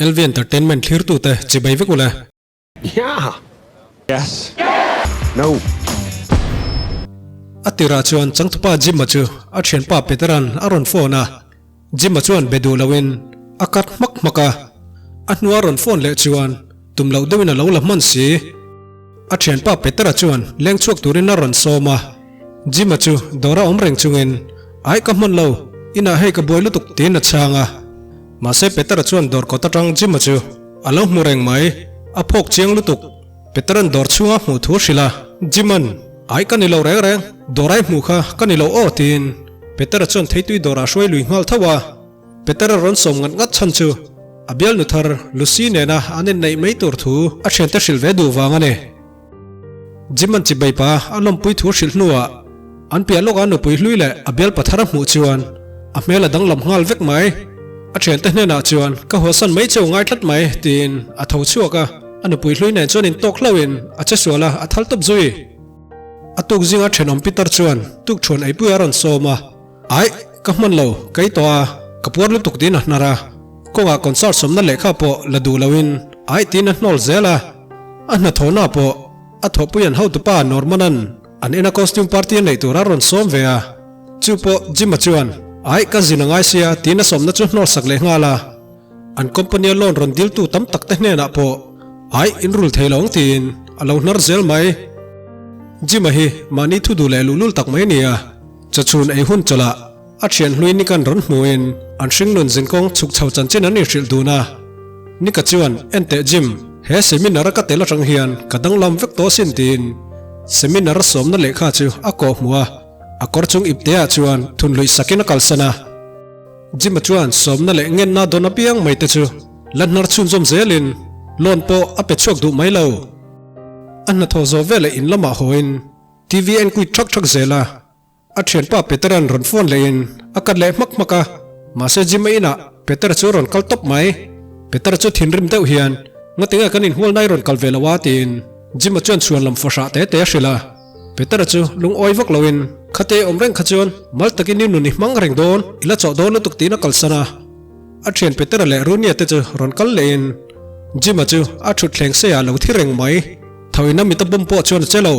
LV Entertainment thlirtute chibai vek ule. Yeah! Yes! No! A tirah chuan changtupa Jim-a chu a thianpa Peter-a'n a rawn phone a, Jim-a chuan be duh loin a cut hmak hmak a, a hnua rawn phone leh chuan tum loh deuhin a lo la hman si. A thianpa Peter-a chuan leng chhuak turin a rawn sawm a, Jim-a chu dawr a awm reng chungin, Aih ka hman lo, inah hei ka buai lutuk tiin a chhang a. Mahse Peter-a chuan dawr kawt atang Jim-a chu a lo hmu reng mai, a phawk chiang lutuk. Peter-a'n dawr chhunga hmuh thu a hrilh a, Jim-a'n, Ai ka ni lo reng reng, dawr ai hmuh kha ka ni lo aw tiin Peter-a chuan theitui dawrah hruai lui nghal tho a. Peter-a rawn sawm ngat ngat chhan chu a bialnu thar Lucy nena an inneih mai tur thu a thiante hrilh ve duh vang a ni. Jim-a'n chibai pa a lawmpui thu hrilh hnuah an piah lawkah nupui hlui leh a bialpa thar a hmuh chuan a hmel a danglam nghal vek mai. A thiante hnenah chuan ka huasan mai cheu ngai tlat mai tiin a tho chhuak a, a nupui hlui nen chuan intawk hlauhin a che sual a, a thal tawp zui. A tuk zinga thenawm Peter chuan tukṭhuan eipui a rawn sawm a, Aih, ka hman lo, ka ei tawh a, ka puar lutuk tiin a hnar a, kawngah concert sawmna lehkha pawh la duh loin aih tiin a hnawl zel a. A hnathawhna pawh a thawhpui an hotupa Norman-a'n an ina costume party a neih tur a rawn sawm ve a, chu pawh Jim-a chuan Aih ka zin a ngai sia tiin a sawmna chu hnawr sak leh nghal a. An company-a loan rawn diltu tam tak te hnenah pawh Aih in rul thei lo ang tiin a lo hnar zel mai. Jim-a hi mahni thu duh leh luhlul tak mai a ni a, chawchhun ei hun chawlhah A thian hlui Nick-a'n rawn hmuhin an hringnun zinkawng chhuk chho chanchin an inhrilh dun a. Nick-a chuan, Enteh Jim, he seminar a ka tel atang hian ka danglam vek tawh asin tiin seminar a sawmna lehkha chu a kawh hmuh a, a kawr chung ipteah chuan thunhluih sakin a kalsan a. Jim-a chuan sawmna leh ngenna dawn apiang mai te chu la hnar chhunzawm zelin loan pawh a pe chhuak duh mai lo. A hnathawh zawh veleh in lamah hawiin TV en kuit thak thak zel a. A thianpa Peter-a'n rawn phone lehin a kat leh hmak hmak a, mahse Jim-a inah Peter chu a rawn kal tawp mai. Peter chu thinrim deuh hian, Ngatinge kan inhual nai rawn kal ve lo a? tiin Jim-a chuan chhuan lam fawhrah te te a hrilh a. Peter-a chu lungawi vak loin, Khate awm reng kha chuan mal takin i nun i hmang reng dawn, i la chawh dawn lutuk tiin a kalsan a. A thian Peter-a leh Runia te chu rawn kal lehin Jim-a chu a thutthleng seiah a lo thi reng mai. Tho in a mit a bawm pawh chuan a che lo.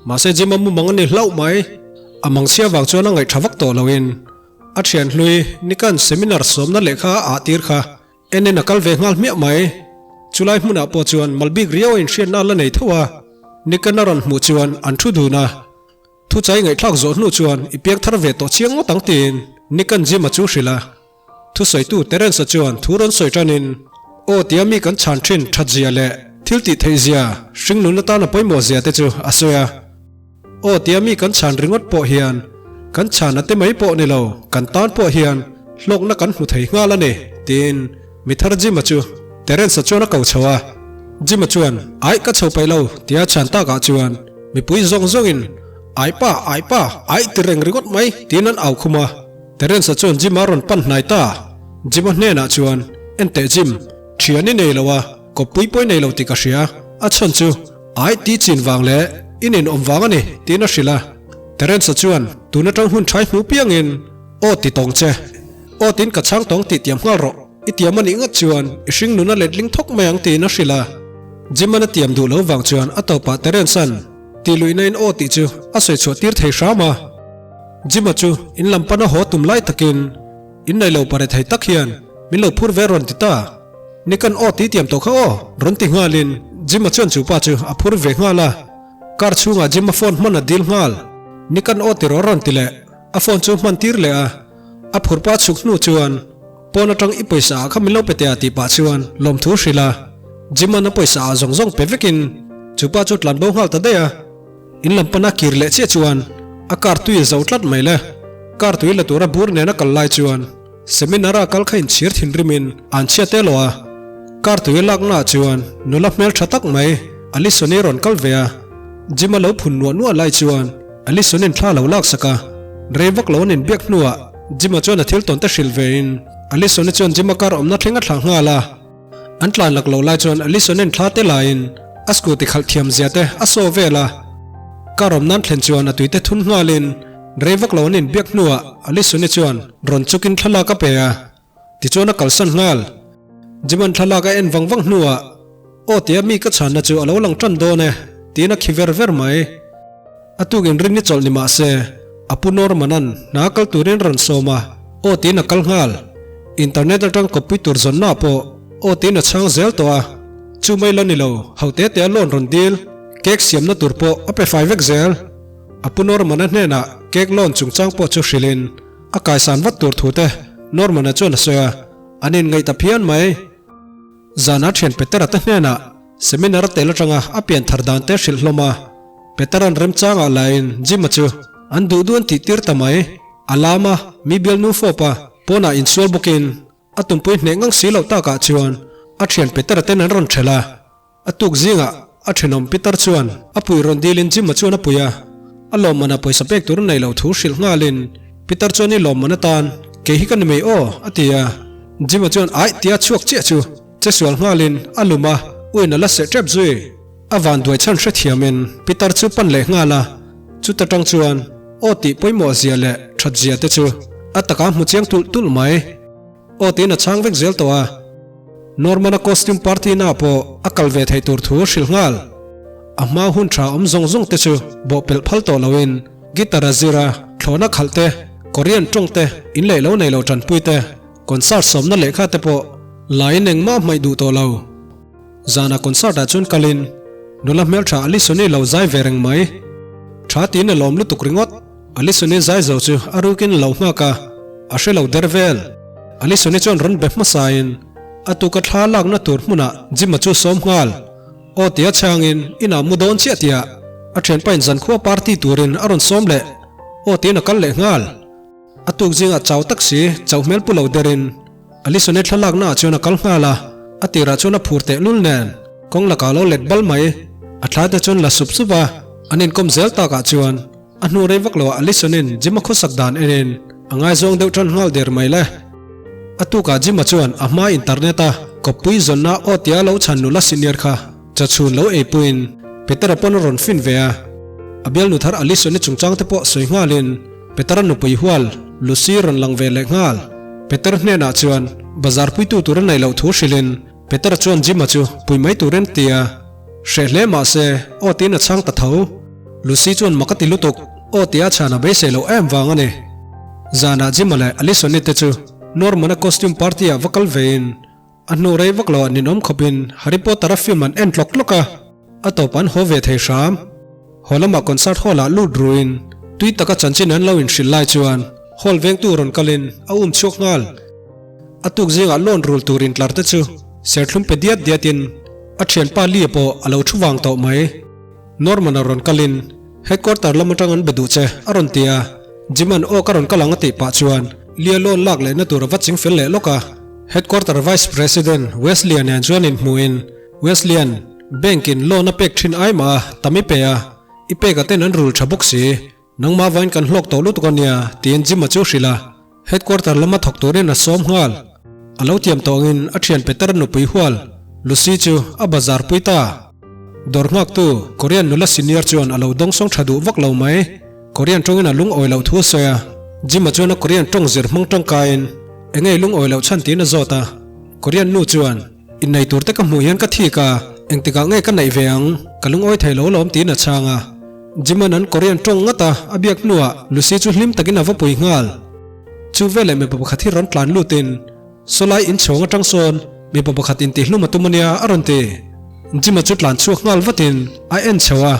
Mahse Jim a mumang a ni hlauh mai. A mang chhia vang chuan a ngaih tha vak tawh loin a thian hlui Nikan seminar sawmna lehkha a ah tir kha en in a kal ve nghal hmiah mai. Chulai hmunah pawh chuan malbik riau a inhriatna a la nei tho a, Nikan a rawn hmuh chuan an thu dun a. Thuchai ngaihthlak zawh hnu chuan i piang thar ve tawh chiang ngawt ang tiin Nikan Jim a chu hrilh a. Thusawitu Terence-a chuan thu rawn sawi tanin, Aw tia mi kan chhan thin that zia leh thil tih theih zia, hringnun atana pawimawh zia te chu a sawi a. Aw tia mi kan chhan ringawt pawh hian kan chhan a te mai pawh ni lo, kan tan pawh hian hlawkna kan hmu thei nghal a ni, tiin mithar Jim-a chu Terence-a chuan a ko chho a. Jim-a chuan, Aih ka chho paih lo, tia chhan takah chuan mipui zawng zawngin, Aih pa, aih pa, aih ti reng ringawt mai, tiin an au khum a. Terence-a chuan Jim-a rawn pan hnai ta. Jim-a hnenah chuan, Enteh Jim, thian i nei lo a, kawppui pawh i nei lo tih ka hria. A chhan chu, Ai tih chin vang leh i ninawm vang a ni, tiin a hrilh a. Terence-a chuan, Tun atang hun thai hmu piangin, Aw ti tawng che. Aw tiin ka chhang tawng tih tiam nghal rawh. I tiam a nih ngat chuan i hringnun a letling thawk mai ang tiin a hrilh a. Jim-a'n a tiam duh lo vang chuan a tawpah Terence-a'n, Tih luihna in aw tih chu a sawi chhuah tir thei hram a. Jim-a chu in lam pana haw tum lai takin in nei lo pare thei tak hian min lo phur ve rawn ti ta. Ni kan aw ti tiam tawh kha aw rawn ti nghalin Jim-a chuan chu pa chu a phur ve nghal a. Car chhungah Jim-a phone hman a dil nghal. Ni kan aw ti rawh rawn ti leh a phone chu hman tir leh a. A phur pa chhuk hnu chuan pawn atang i pawisa ah kha min lo pe teh a tih pah chuan lawmthu hrilh a. Jim-a'n a pawisa ah zawng zawng pe vekin chu pa chu tlan bo nghal ta daih a. In lam pana kir leh chiah chuan a car tui a zo tlat mai le. Car tui la tura bur nena kal lai chuan seminar a kal kha inchhir thinrimin an chhia tel aw a. Car tui a lakna ah chuan nula hmel tha tak mai Alison-i rawn kal ve a. Jim a lo phun nuah nuah lai chuan Alison-in thla lo laksak a. Rei vak lo an inbiak hnuah Jim-a chuan a thil tawn te hrilh vein Alison-i chuan Jim-a car awmna thleng a thlah nghal a. An tlan lak loh lai chuan Alison-in thla te laiin a scooty khalh thiam zia te a saw vel a. Car awm nan thlen chuan a tui te thun nghalin rei vak lo an inbiak hnuah Alison-i chuan rawn chukin thlalak a pe a, tichuan a kalsan nghal. Jiman thlalak a en vang vang hnuah, Aw tia mi ka chhanna chu a lo lang tan dawn e, tiin a khi ver ver mai. A tukin rin ni chawlh ni mah se, a pu Norman-a'n hna kal turin rawn sawm a, aw tiin a kal nghal. Internet atang kawppui tur zawnna pawh aw tiin a chhang zel tawh a, chu mai la ni lo, ho te te a loan rawn dil, cake siamna tur pawh a pe fai vek zel. A pu Norman-a hnenah cake loan chungchang pawh chu hrilhin a kaisan vat tur thu te Norman-a chuan a sawi a, an inngaih ta phian mai. Zana thian Petera te hnenah seminar tel atanga a pian thar dan te hrilh hlawm a, Petera'n remchangah laiin Jim-a chu an duh duh an tih tir ta mai. A lam a, mi bialnu fawp a, pawnah insual bawkin a tumpui hneh ngang si loh takah chuan a thian Petera ten an rawn thelh a. A tuk zingah a thenawm Peter chuan a pui rawn dilin Jim-a chuan a pui a, a lawmman a pawisa pek tur nei lo thu hrilh nghalin Peter chuan i lawmman atan kei hi ka ni mai aw a ti a. Jim-a chuan aih tia chhuak chiah chu che sual nghalin a lum a, uin a la seh tep zui. A van duai chhan hrethiamin Peter chu pan leh nghal a, chuta tang chuan aw tih pawimawh zia leh that zia te chu a taka hmu chiang tulh tulh mai. Aw tiin a chhang vek zel tawh a. Norman-a costume party na pawh a kal ve theih tur thu a hrilh nghal. A hma hun tha awm zawng zawng te chu bawhpelh phal tawh loin guitar a zir a, thlawhna khalh te, Korean tawng te, in leh lo nei lo tanpui te, concert sawmna lehkha te pawh laiin engmah hmaih duh tawh lo. Zana concert ah chuan kalin nula hmeltha Alison-i lo zai ve reng mai. Tha tiin a lawm lutuk ringawt. Alison-i zai zo chu a rukin lo nghak a, a hre lo der vel. Alison-i chuan rawn be hmasain a tuka thla lakna tur hmunah Jim-a chu sawm nghal. Aw tia chhangin inah mu dawn chiah tiah a thianpain zankhua party turin a rawn sawm leh. Aw tiin a kal leh nghal. A tuk zingah chau tak si, chauh hmel pu lo derin Alison-i thlalakna ah chuan a kal nghal a, a tirah chuan a phur tehlul nen kawng lakah a lo let bal mai. A thla te chuan la sup sup a, an inkawm zel takah chuan a hnu rei vak loah Alison-in Jim-a khawsak dan enin a ngaizawng deuh tan nghal der mai le. A tukah Jim-a chuan a hma internet a kawppui zawnna aw tia lo chhan nula senior kha chachhun lo eipuiin Peter-a pawn a rawn fin ve a, a bialnu thar Alison-i chungchang te pawh sawi nghalin Peter-a nupui hual Lucy rawn lang ve leh nghal. Peter hnenah chuan bazar puitu tur a neih loh thu hrilhin Peter chuan Jim-a chu pui mai turin a ti a. Hreh hle mah se aw tiin a chhang ta tho. Lucy chuan mak a ti lutuk, aw tia chhan a beisei loh em vang a ni. Zanah Jim-a leh Alison-i te chu Norman-a costume party-ah va kal vein A hnu rei vak loah ninawm khawpin Harry Potter-a film an en tlawk tlawk a, a tawp an haw ve thei hram. Haw lamah concert hall-ah lut ruin tui taka chanchin an lo inhrilh lai chuan hall vengtu rawn kalin a um chhuak nghal. A tuk zingah loan rul tur intlar te chu serthlum pe diat diatin a thianpa Lee pawh a lo thu vang tawh mai. Norman-a rawn kalin headquarter lam atang an be duh che a rawn ti a, Jim-a'n aw ka rawn kal ang a tih pah chuan Lee-a loan lak lehna tur a va ching fel leh lawk a. Headquarter Vice President Wesley-a nen chuan inhmuhin Wesley-a'n Bank-in loan a pek thin ai mah a, tam i pe a, i pek a ten an rul tha bawk si, nangmah vain kan hlawk tawh lutuk a nia, tiin Jim-a chu hrilh a. Headquarter lama thawk turin a sawm nghal. A lo tiam tawh angin a thian Peter nupui hual, Lucy chu a bazar pui ta. Dawr nghaktu Korean nula senior chuan a lo dawngsawng tha duh vak lo mai. Korean tawngin a lungawi loh thu a sawi a, Jim-a chuan a Korean tawng zir hmang tangkaiin eng nge lungawi loh chhan tiin a zawt a. Korean nu chuan, Innei tur te ka hmuh hian ka thik a, engtikah nge ka neih ve ang, ka lungawi thei lo lawm tiin a chhang a. Jim-a'n an Korean tawng ngat a, a biak hnuah Lucy chu hlim takin a va pui nghal. Chu veleh mipa pakhat hi rawn tlan lutin, Sawlai inchhawng atang sawn mipa pakhat intihlum a tum a nia a rawn ti. Jim-a chu tlan chhuak nghal vatin a en chho a.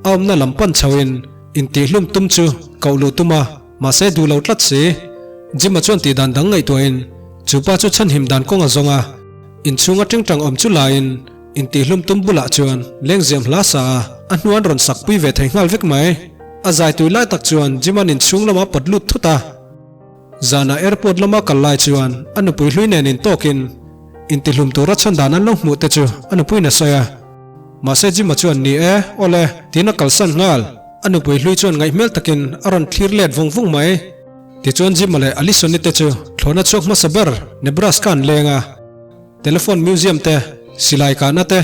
A awmna lam pan chhoin intihhlum tum chu koh luh tum a, mahse duh lo tlat si. Jim-a chuan tih dan dang ngaihtuahin chu pa chu chhanhim dan kawng a zawng a, inchhung a tingtang awm chu laiin intihhlum tum bulah chuan lengziam hla sa a, a hnuan rawn sak pui ve thei nghal vek mai. A zai tui lai tak chuan Jim-a'n inchhung lamah pawt lut thut a. Zanah airport lama kal lai chuan a nupui hlui nen intawkin intihlum tura chhan dan an lo hmuh te chu a nupuiin a sawi a. Mahse Jim-a chuan ni e, awle, tiin a kalsan nghal. A nupui hlui chuan ngaihmel takin a rawn thlir let vung vung mai. Tichuan Jim-a leh Alison-i te chu thlawhna chhuak hmasa ber Nebraska an leng a. Telephone museum te, silai kahna te,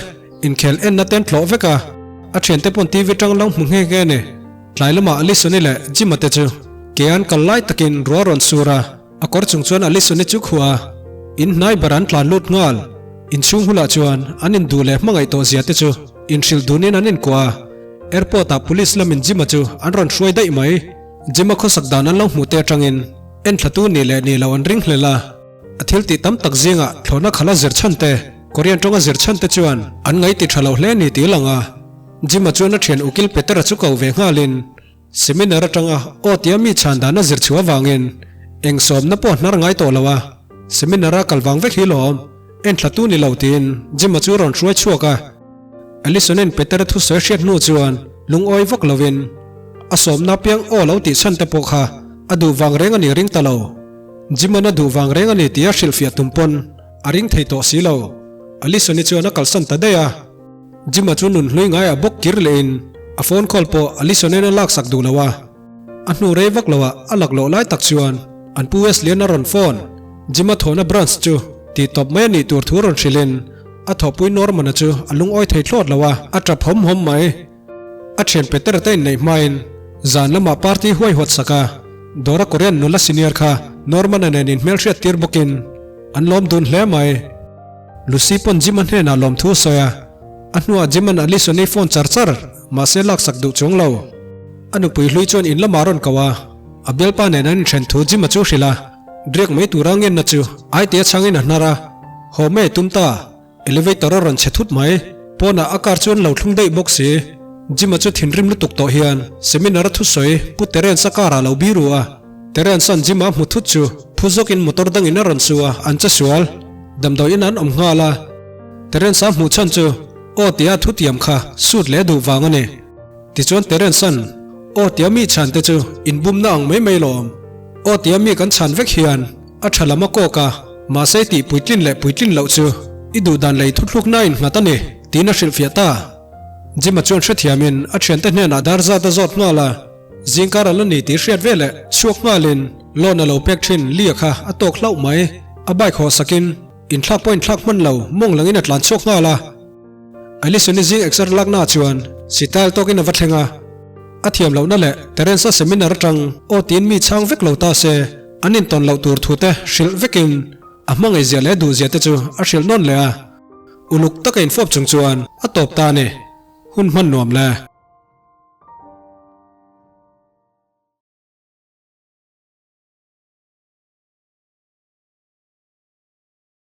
inkhel enna te an tlawh vek a. A thiante pawn TV tang lo hmu nghe nghe a ni. Tlai lamah Alison-i leh Jim-a te chu ke an kal lai takin ruah rawn sur a, a kawr chung chuan Alison-i chu khuah a. In hnai ber an tlan lut nghal. Inchhung hulah chuan an induh leh hmangaih tawh zia te chu inhrilh dunin an inkuah a. Airport ah police lamin Jim-a chu an rawn hruai daih mai. Jim-a khawsak dan an lo hmuh te atangin enthlatu nih leh nih loh an ring hlel a. A thil tih tam tak zingah thlawhna khala zir chhan te, Korean tawnga zir chhan te chuan an ngaih ti tha lo hle ni tih lang a. Jim-a chuan a thian ukil Peter-a chu ko ve nghalin Seminar atanga aw tia mi chhan dan a zir chhuah avangin eng sawmna pawh hnar ngai tawh lo a, seminar a kal vang vek hi lawm, enthlatu ni lo tiin Jim-a chu rawn hruai chhuak a. Allison-in Peter-a thusawi hriat hnu chuan lungawi vak lovin a sawmna piang aw lo tih chhan te pawh kha a duh vang reng a ni ring ta lo. Jim-a'n a duh vang reng a ni tih a hrilhfiah tum pawn a ring thei tawh si lo. Allison-i chuan a kalsan ta daih a. Jim-a chu nun hlui ngaiah bawk kir lehin a phone call pawh Allison-in a laksak duh lo a. A hnu rei vak loah a laklawh lai tak chuan an pu Wesley-a'n a rawn phone. Jim-a thawhna branch chu tih tawp mai a nih tur thu rawn hrilhin a thawhpui Norman-a chu a lungawi thei thlawt lo a, a tap hawm hawm mai. A thian Peter te inneih hmain zan lamah party huai huat sak a, Dora Korean nula senior kha Norman-a nen inhmelhriat tir bawkin an lawm dun hle mai. Lucy pawn Jim-a hnenah lawmthu a sawi a, a hnuah Jim-a'n Allison-i phone char char mahse laksak duh chuang lo. A nupui hlui chuan in lamah a rawn ko a, a bialpa nen an inthen thu Jim-a chu hrilh a, riak mai tura ngenna chu Aitea chhangin a hnar a, haw mai a tum ta. Elevator a rawn chhe thut mai. Pawnah a car chu an lo thlung daih bawk si. Jim-a chu thinrim lutuk tawh hian seminar a thusawi Pu Terence-a car ah lo biru a. Terence-a'n Jim-a a hmu thut chu phu zawkin motor dangin a rawn su a, an che sual. Damdawiin an awm nghal a. Terence-a hmuh chhan chu aw tia a thutiam kha suit leh duh vang a ni. Tichuan Terence-a'n aw tia mi chhan te chu inbumna ang mai mai lawm. Aw tia mi kan chhan vek hian A tha lam a kawk a, mahse tih puitlin leh puitlin loh chu i duh dan lei thuthlukna a innghat a ni, tiin a hrilhfiah ta. Jim-a chuan hrethiamin a thiante hnenah dar zat a zawt nghal a, zingkar a la ni tih hriat veleh chhuak nghalin loan a lo pek thin Lee-a kha a tawk hlauh mai. A bike haw sakin inthlak pawh inthlak hman lo mawng langin a tlan chhuak nghal a. Allison-i zing exer laknaah chuan sitail tawkin a va thleng a, a thiam lohna leh Terence-a seminar atang aw tiin mi chhang vek lo ta se an intawn loh tur thute hrilh vekin a hmangaihzia leh duhzia te chu a hrilh nawn leh a, uluk taka infawp chung chuan a tawp ta a ni. Hun hman nuam le.